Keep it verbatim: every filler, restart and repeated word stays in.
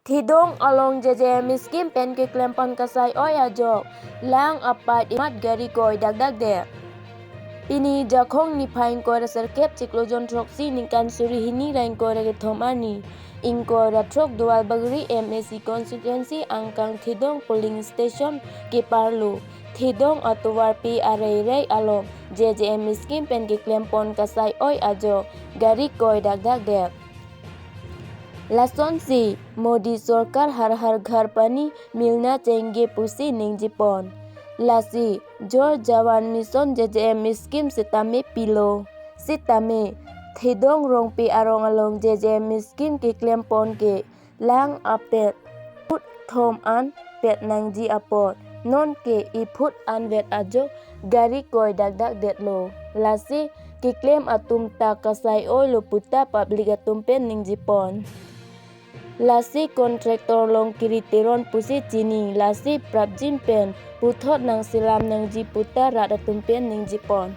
Thedong along J J M scheme pen keklem pon kasai oi ajok lang apat imat gari koi dakdak det. Pini Jakhong niphai ingkoi ra sirkep chiklo jon throksi ningkan suri hini ra ingkoi ra kethom arni ingkoi ra throk Duarbagori M A C constituency angkang Thedong polling station keparlo Thedong atovarpi arei rei along J J M scheme pen keklem pon kasai oi ajok gari koi dakdak det. Lasonsi Modi Sorkar Har Har Ghar Pani Milna Chahenge pusi ningje pon. Lasi Jal Jeevan Mission J J M scheme sitame pilo. Sitame Thedong Rongpi arong along J J M scheme keklem pon ke lang apet phut thom an pet nangji apot non ke iphut anvet ajok gari koi dakdak detlo. Lasi keklem atum ta kasai oilo puta public atum pen ningje pon. Lasi contractor Longkiri Teron pusi chini, lasi prapjin pen puthot nangselam nangji puta rat atum pen ningje pon.